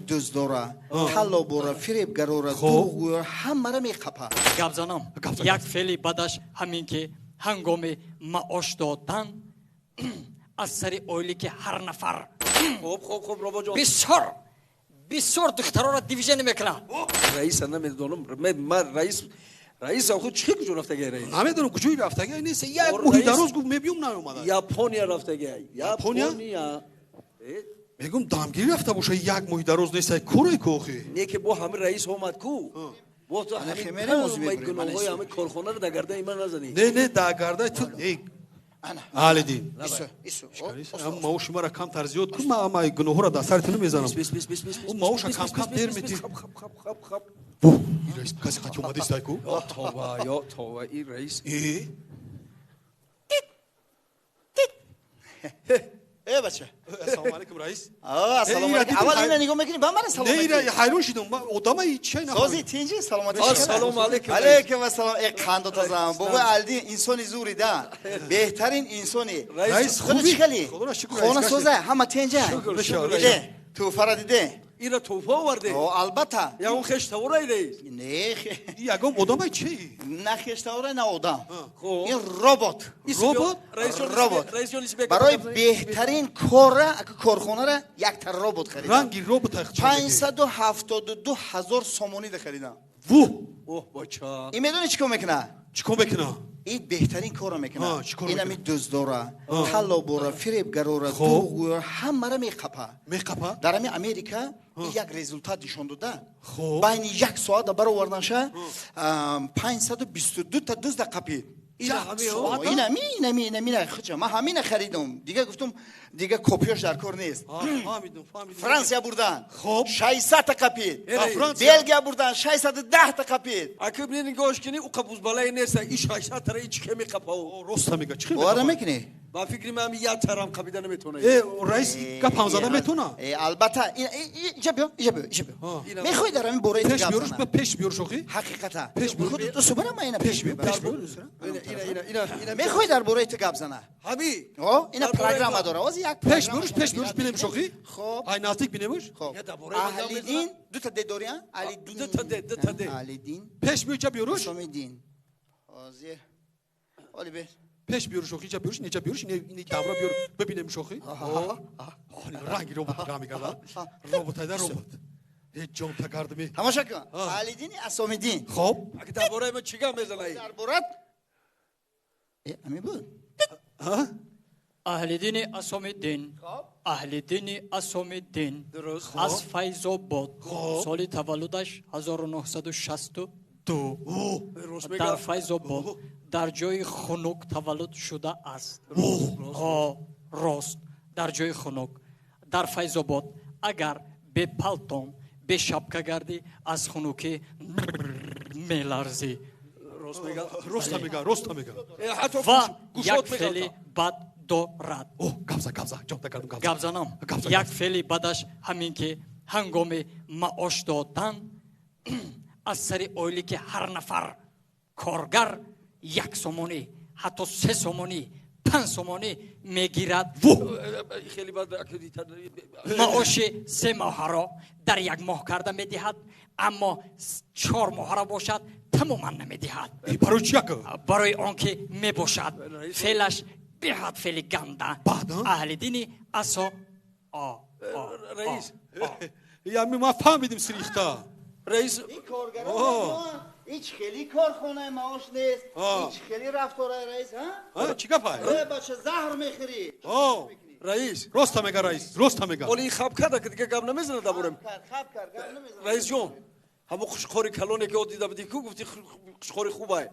Дуздора, қаллобора, фиребгарора, дурӯғгӯёра ҳамаро меқапа. Гап занам. Як феъли бадаш ҳамин ки ҳангоми маош додан аз сари ойлики ҳар нафар Хоб, хоб, хоб, робоҷон. Бисёр бисёр духтароро движение мекунад. Раиса намедонам, ман раис худ чӣ, куҷо рафтагай раис? Намедонам куҷои рафтагай, нест як моҳи дароз гуфт мебиём, наомада. Япония рафтагай, Япония. Мегум, дамгирӣ рафта боша, як моҳи дароз нест, корай ку охи. Не ки бо ҳамин раис омад ку, бо ту ҳамин гуноҳҳои ҳамин корхонаро дар гардаи ман назанӣ. Не, не, дар гардаи ту Алидин, маоши мара камтар зиёд кун, ман ама гуноҳҳоро дар сари ту намезанам. Маоша кам кам дер мети. Раис касе қати омадистай ку. Ё това, ё това, и раис. Э, бача. Ассалому алайкум, раис. Ассалому алайкум. Аввал ина нигоҳ мекунӣ, ба мана салом. Не, ира ҳайрон шидам. Одама чай нафаҳмидам. Сози, тинҷи, саломатӣ. Ассалому алайкум. Алайкум ассалом. Э, қандо тазам. Бобои Алдин инсони зури да. Беҳтарин инсони. Раис, хуби чӣ хели? Хона соза, ҳама тинҷа. Шукр. Тӯҳфара диде? Ира тӯҳфа оварде? О, албатта. Ягон хештавораи, раис? Не. Ягон одамай чи? На хештавора, на одам. Ин робот. Робот? Робот. Барои беҳтарин кора корхонара якта робот харидам. Ранги робот. 572 000 сомонӣ да харидам. Ву! Оҳ, бача. Ин медонӣ чӣ кор мекунад? Чӣ кор мекунад? Ин беҳтарин корро мекунад. Инами дуздора, қаллобора, фиребгарора, дурӯғгӯёра ҳамаро меқапа. Меқапа? Дар ҳами Америка як результат нишон дода, байни як соата баровардаша 522 та дузда қапид. Инами, инами, инами хуча ман ҳамина харидам, дига гуфтум, дига копиёш дар кор нест. Франсия бурдан, 600 та қапид. Белгия бурдан, 610 та қапид. Аки нигоҳш кини, у қабузбалае неста, и 600 тара и чӣ кеми қапау. Роста мега, чӣ? Бовар намекунӣ? Ба фикри ман як тарам қапида наметавона. Э, раис, гап ҳам зада метавона. Э, албатта. Иҷа биё, иҷа биё, иҷа биё. Мехоҳӣ дар ҳамин бораи пеш биёрш, пеш биёрш охи. Ҳақиқата. Пеш биёр. Худ субара ма ина пеш биёр. Пеш биёр. Мехоҳӣ дар бораи ту гап зана? Ҳами. О, ина программа дора. Ози як пеш биёрш, пеш биёрш, бинем шохи. Хоб. Ай, наздик бинемш. Хоб. Аҳлидин, дута де дори, Алидин. Дута де, дута де. Алидин. Пеш биё, иҷа биёрш. Сомидин. Ҳозир. Оли бе. Пеш биёр шохи, иҷа биёрш, неҷа биёрш, не давра биёр, бибинем шохи. Ранги робот мегардад. Робот айда робот. Ҳеҷ ҷон тагардами. Тамоша кун. Алидини Асомидин. Хоб. Аки дар бораи ман чӣ гап мезанай? Дар борат? Э, ами буд. Аҳлидини Асомиддин. Аҳлидини Асомиддин. Аз Файзобод. Соли таваллудаш 1962. Дар Файзобод дар ҷои хунук таваллуд шудааст. Рост, дар ҷои хунук. Дар Файзобод агар бепалтон, бешапка гардӣ, аз хунукӣ меларзӣ. Роста мега, роста мега. Ва як феъли бад дорад. Гапза, гапза, ҷон. Гап занам. Як феъли бадаш ҳамин ки ҳангоми маош додан аз сари ойлики ҳар нафар коргар 1 сомонӣ, ҳатто 3 сомонӣ, 5 сомонӣ мегирад. Маоши се моҳаро дар як моҳ карда медиҳад, аммо 4 моҳаро бошад, тамоман намедиҳад. Барои чи? Барои он ки мебошад, феълаш беҳад феъли ганда. Аҳлидини асо. Раис. Ями ма фаҳмидим сирихта. Раис. Ҳеҷ хели корхонаи маош нест, ҳеҷ хели рафтораи раис. Чӣ гапай? Бача, заҳр мехӯрӣ. Раис. Роста мега, раис, роста мега. Оли хаб карда ки дига гап намезана дар борем. Раисҷон, ҳамон қушқори калоне ки дида будӣ ку, гуфти қушқори хубай,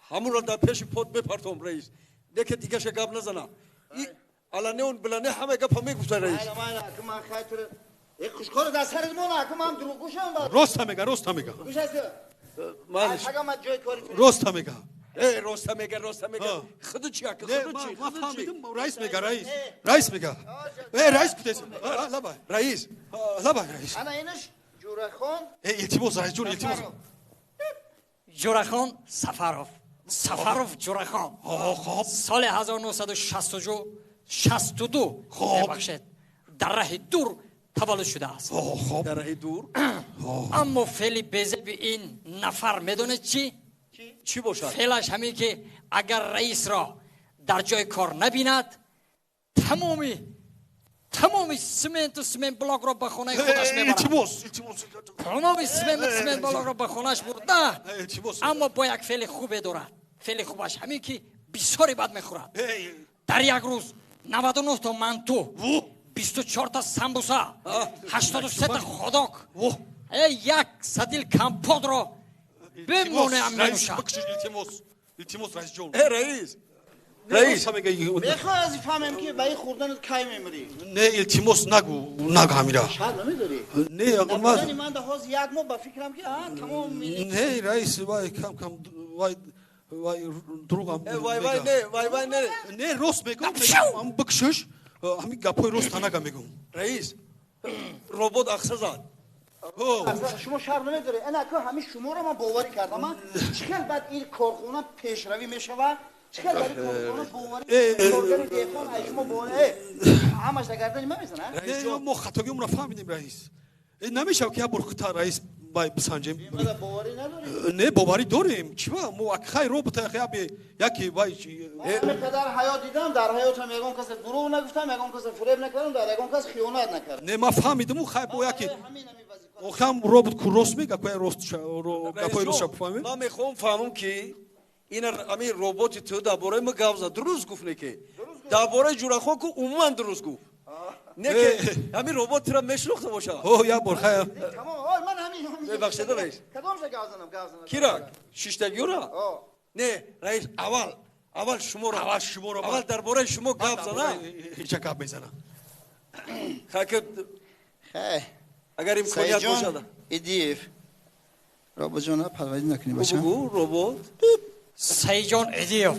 ҳамонро дар пеши под мепартом, раис, неке дигаша гап назана. Алане он билане ҳама гапа мегуфта, раис. Қушқори дар сарат мона, ку ман дурӯғгӯшам. Роста мега, роста мега. Роста мега. Э, роста мега, роста мега. Худу чи, ака, худу чи? Ма фаҳмидим, раис мега, раис, раис мега. Э, раис кутес, лабай. Раис. Лабай, раис. Ана инаш Ҷурахон. Э, илтимос, раисҷон, илтимос. Ҷурахон Сафаров, Сафаров Ҷурахон. Хоб. Соли 1962, мебахшед, дар раҳи дур. Таваллуд шудааст. Хоб. Дар раҳи дур. Аммо феъли безеби ин нафар медонед чӣ? Чӣ бошад? Феълаш ҳамин ки агар раисро дар ҷои кор набинад, тамоми сементу сементблокро ба хонаи худаш мебарад. Илтимос, илтимос. Тамоми сементблокро ба хонааш бурда, Илтимос. Аммо бо як феъли хубе дорад. Феъли хубаш ҳамин ки бисёре бад мехӯрад. Дар як рӯз 99 то манту, 24 та самбуса, 83 та ходок, як сатил компотро бемонеам менӯшад. Бикшиш, илтимос. Илтимос, раисҷон. Э, раис. Раис. Мехоҳӣ аз фаҳмем ки ба ин хӯрданат кай мемирӣ? Не, илтимос, нагу, нагу ҳамира. Шарм намедорӣ? Не, набудани ман да ҳозир як моҳ ба фикрам ки тамом. Не, раис, вай кам кам вай вай дурӯғам. Э, вай вай не, вай вай не. Не, рост мегӯм, ам бикшиш, ҳамин гапҳои рост танага мегӯм. Раис, робот ақса зад. Шумо шарм намедоред? Ана ку ҳамин шуморо ман боварӣ кардам. Чӣ хел баъд ин корхона пешравӣ мешавад? Чӣ хел дар ин корхона боварӣ коргари деҳқон ай шумо боварӣ ҳамаш дар гардани ман мезанад? Мо хатогиамонро фаҳмидем, раис. Намешавад ки як бор хута раис бай бисанҷем? Боварӣ надорӣ? Не, боварӣ дорем. Чиба мо хай робота яке вай. Ҳамин қадар ҳаёт дидам, дар ҳаётам ягон касе дурӯғ нагуфтам, ягон касе фуреб накардам, дар ягон кас хиёнат накардам. Не, ман фаҳмидиму, хай бо яке охам робот ку рост мега, ку рост гапҳои рост фаҳмем. Ман мехоҳам фаҳмам ки ин ҳамин роботи ту дар бораи ма гап зад, дуруст гуфт, не ки дар бораи ҷурахон ку умуман дуруст гуфт, не ки ҳамин робот тура мешинохта бошад? О, як бор хай. Бебахшеда, раис. Кадомша гап занам, гап занам? Кира шиштагиёра не, раис, аввал шуморо. Аввал шуморо. Аввал дар бораи шумо гап зана. Ҳеҷа гап мезанам. Хаки агар имконият бошад. Идиев, роботҷон, парварӣ накунӣ, бачам. Бугу, робот. Саиҷон Идиев.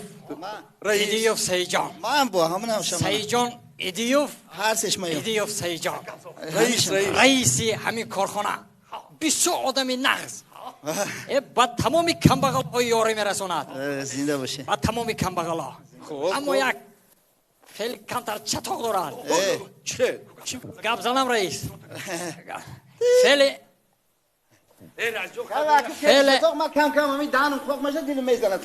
Идиев Саиҷон. Ман бо ҳамонам шама. Саиҷон Идиев. Ҳар сеш мая. Идиев Саиҷон. Раис, раис. Раиси ҳамин корхона. Бисёр одами нағз. Ба тамоми камбағалҳо ёрӣ мерасонад. Зинда боше. Ба тамоми камбағалҳо. Аммо як хеле камтар чатоқ дорад. Че? Гап занам, раис. Феъли феъли ман кам кам ҳамин даҳанам хоқ мешад, дилам мезанад.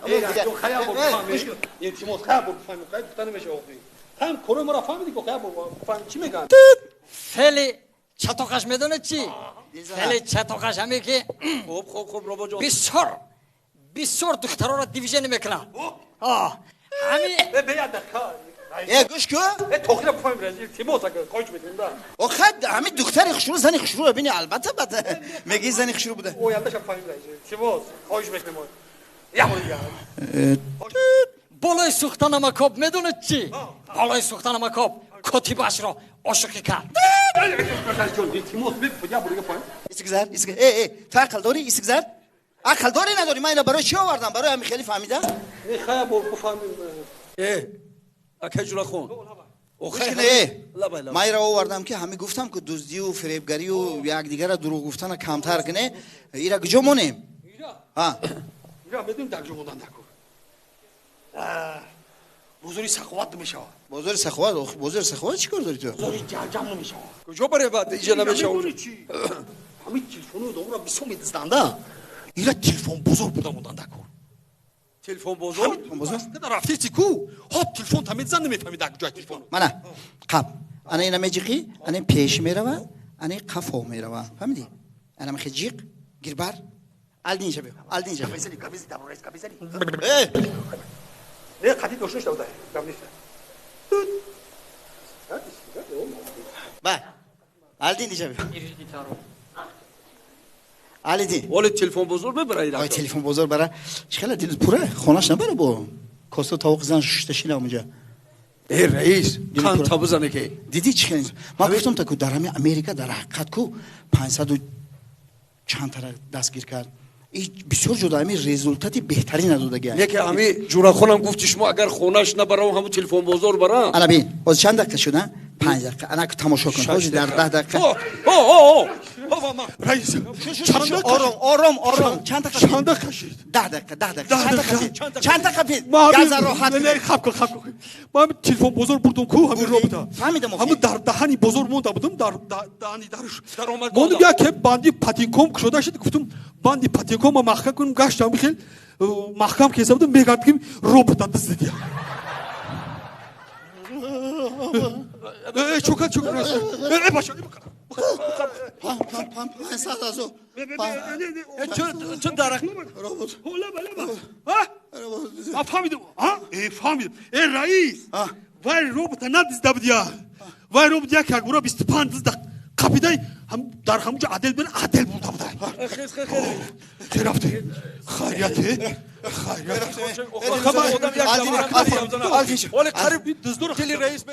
Илтимос, хай бор бифаҳмем, хай гуфта намеша охи. Ҳам корои моро фаҳмиди ко, хай бор фаҳм чӣ мегӯянд. Феъли чатоқаш медонед чӣ? Феъли чатоқаш ҳаме ки Хуб, хуб, хуб, роботҷон. бисёр бисёр духтароро движение мекунад. Ҳами Э, гӯш ку. Э, тохира бифаҳмем, раис, илтимос, агар хоҳиш мекунем да. Охай ҳамин духтари хушрӯ, зани хушрӯ бини, албатта бад мегӣ зани хушрӯ буда. Ояндаша бифаҳмем, раис, илтимос, хоҳиш мекунем. Як бор дигар. Болои сӯхта намакоб медонед чӣ? Болои сӯхта намакоб котибашро ошиқӣ кард. Илтимос, як бор дигар фаҳмем. Исгзар, исгзар. Э, э, ту ақл дорӣ, исгзар? Ақл дорӣ, надорӣ? Ман ина барои чӣ овардам? Барои ҳамин хеле фаҳмида? Не, хай бор бифаҳмем. Э, акай ҷурахон. Ман ира овардам ки ҳамин гуфтам ки дуздию фиребгарию якдигара дурӯғ гуфтана камтар куне. Ира куҷо монем? Ира медонем дар куҷо мондан дакор. Бозори саховат намешавад. Бозори саховат, бозори саховат чӣ кор дорӣ ту? Бозори ҷалҷам намешавад. Куҷо баре баъд иҷа намешавад? Ҳамин телефону домро бисёр медизданда. Ира телефон бозор бурда мондан дакор. Телефон бозор? Бозор? Рафтеси ку? Ҳоп, телефон та медизан, намефаҳми дар куҷои телефон. Мана, қаб. Ана ина меҷиқӣ, ана пеш мерава, ана қафо мерава. Фаҳмидӣ? Ана мехе ҷиқ, гирбар. Алдинҷа биё, алдинҷа. Э! Не, қати дошта шуда, гап нест. Ба. Алдинҷа биё. Алидин. Оли телефон бозор мебара ира. Ой, телефон бозор бара. Чӣ хела дил пура, хонаш набара бо. Коста тавоқ зан шушта шина онҷа. Э, раис, қанд та бизане ки. Дидӣ чӣ хел? Ман гуфтам та ку дар ҳамин Америка дар ҳақиқат ку 500 чанд тара дастгир кард. Бисёр ҷода ҳамин результати беҳтарин надодагия. Не ки ҳамин ҷурахонам гуфти шумо агар хонаш набарам, ҳамун телефон бозор барам. Ана бин, ҳозир чанд дақиқа шуда? 5 дақиқа. Ана ку тамошо кун. Ҳозир дар 10 дақиқа. О, о, о. Раис, ором, ором, ором. Чанд та? Чанда кашид? 10 дақиқа, 10 дақиқа. Чанд та қапид? Чанд та қапид? Газа роҳат. Не, хаб кун, хаб кун. Ман телефон бозор бурдум ку ҳамин робота. Фаҳмидам. Ҳамун дар даҳани бозор монда будум, дар даҳани дарш. Мондум, як кеп банди патинком кушода шид, гуфтум банди патинкома маҳкам кунем, гаштам бихел маҳкам кеса будум, мегардим робота дуздидия. Чӯка, чӯка. Э, бача, 500 000. Чун дарахт. Робот. Лаба, лаба. Фаҳмидум. Фаҳмидум. Э, раис. Вай робота надизда будия. Вай робот як якбора 25 дизда қапидай дар ҳамунҷо адел бин адел бурда будай. Хе рафти. Хайрияте. Хайрият. Оле қариб дили раис.